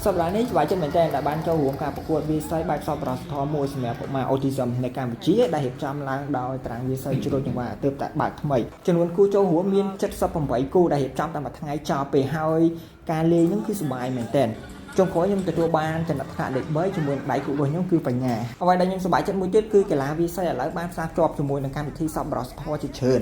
សប្តាហ៍នេះសប្បាយចិត្តមែនទែនដែលបានចូលរួមការប្រកួតវាយសីបែបសប្បុរសធម៌មួយសម្រាប់កុមារ Autism នៅកម្ពុជាដែលរៀបចំឡើងដោយតារាងវាយសីជ្រោយចង្វាទើបតែបើកថ្មីចំនួនគូចូលរួមមាន78គូដែលរៀបចំតែមួយថ្ងៃចោលពេលហើយការលេងហ្នឹងគឺសប្បាយមែនទែនចុងក្រោយខ្ញុំទទួលបានចំណាត់ថ្នាក់លេខ3ជាមួយនឹងដៃគូរបស់ខ្ញុំគឺបញ្ញាអ្វីដែលខ្ញុំសប្បាយចិត្តមួយទៀតគឺកីឡាវាយសីឥឡូវបានផ្សារភ្ជាប់ជាមួយនឹងកម្មវិធីសប្បុរសធម៌ជាច្រើន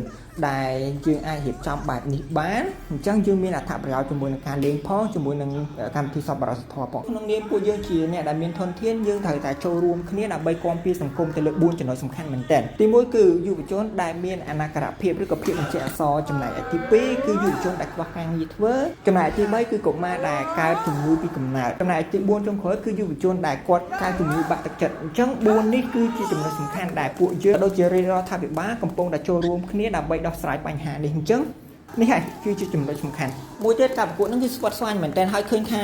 ដែលយើងអាចរៀបចំបែបនេះបានអញ្ចឹងយើងមានអត្ថប្រយោជន៍ជាមួយនឹងការលេងផងជាមួយនឹងកម្មវិធីសប្បុរសធម៌ផងក្នុងនាមពួកយើងជាអ្នកដែលមានធនធានយើងត្រូវតែចូលរួមគ្នាដើម្បីគាំពារសង្គមទៅលើ4ចំណុចសំខាន់មែនទែនទី1គឺយុវជនដែលមានអនាករភាពឬក៏ភាពមិនចេះអក្សរចំណែកឯទី2គឺយុវជនដែលខ្វះការងារធ្វើចំណែកឯទី3គឺកុមារដែលកើតជំងឺពីកំណើតចំណែកឯទី4ចុងក្រោយគឺយុវជនដែលគាត់កើតជំងឺបាក់ទឹកចិត្តអញ្ចឹង4នេះគឺជាចំណុចសំខាន់ដែលពួកយើងដូចជារាជរដ្ឋាភិបាលកំពុងតែចូលរួមគ្នាដើម្បីដោះស្រាយបញ្ហានេះអញ្ចឹងនេះហើយគឺជាចំណុចសំខាន់មួយទៀតការប្រកួតហ្នឹងគឺស្វិតស្វាញមែនទែនហើយឃើញថា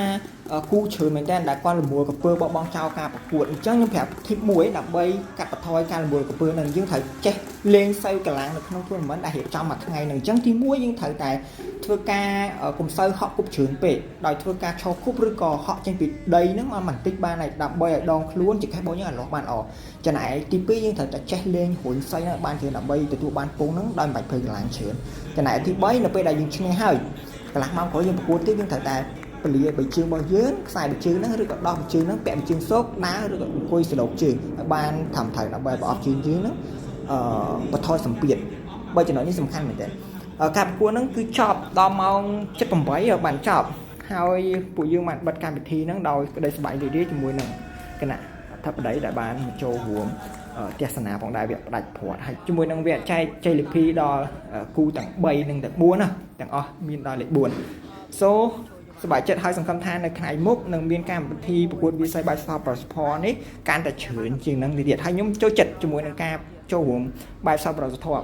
គូជ្រើមែនទែនដែលគាត់រមួលកពើបោះបង់ចោលការប្រកួតអញ្ចឹងខ្ញុំប្រាប់ tip មួយដើម្បីកាត់បន្ថយការរមួលកពើហ្នឹងយើងត្រូវចេះលេងសូវកម្លាំងនៅក្នុង tournament ដែលរៀបចំមួយថ្ងៃហ្នឹងអញ្ចឹងទី1យើងត្រូវតែធ្វើការកុំសូវហក់គប់ជ្រើពេកដោយធ្វើការឈរគប់ឬក៏ហក់ចេញពីដីហ្នឹងមកបន្តិចបានហើយដើម្បីឲ្យដងខ្លួនចង្កេះរបស់យើងឲ្យលាស់បានល្អចំណែកទី2យើងត្រូវតែចេះលេងរុញសីហ្នឹងបានច្រើនដើម្បីទទួលបានពងហ្នឹងដោយមិនបាច់ភ័យកម្លាំងច្រើនចំណែកទី3នៅពេលដែលយើងឈ្នះហើយកន្លះម៉ោងក្រោយយើងប្រកួតទៀតយើងត្រូវតែពលាបីជើងរបស់យើងខ្សែបជើងហ្នឹងឬក៏ដោះបជើងហ្នឹងពាក់បជើងសូកដើរឬក៏អង្គុយសឡោកជើងឲ្យបានត្រឹមត្រូវដើម្បីប្រអប់ជើងយើងហ្នឹងអឺបន្ថយសម្ពាធបីចំណុចនេះសំខាន់មែនទែនការប្រកួតហ្នឹងគឺចប់ដល់ម៉ោង7:08បានចប់ហើយពួកយើងបានបិទកម្មវិធីហ្នឹងដោយក្តីសប្បាយរីករាយជាមួយនឹងគណៈអធិបតីដែលបានមកចូលរួមទស្សនាផងដែរវគ្គផ្ដាច់ព្រាត់ហើយជាមួយនឹងវគ្គចែកជ័យលាភីដល់គូទាំង3និងទាំង4ណាទាំងអស់មានដល់លេខ4 so សប្បាយចិត្តហើយសង្ឃឹមថានៅថ្ងៃមុខនឹងមានកម្មវិធីប្រកួតវាយសីបែបសប្បុរសធម៌នេះកាន់តែច្រើនជាងនឹងទៀតហើយខ្ញុំចូលចិត្តជាមួយនឹងការចូលរួមបែបសប្បុរសធម៌។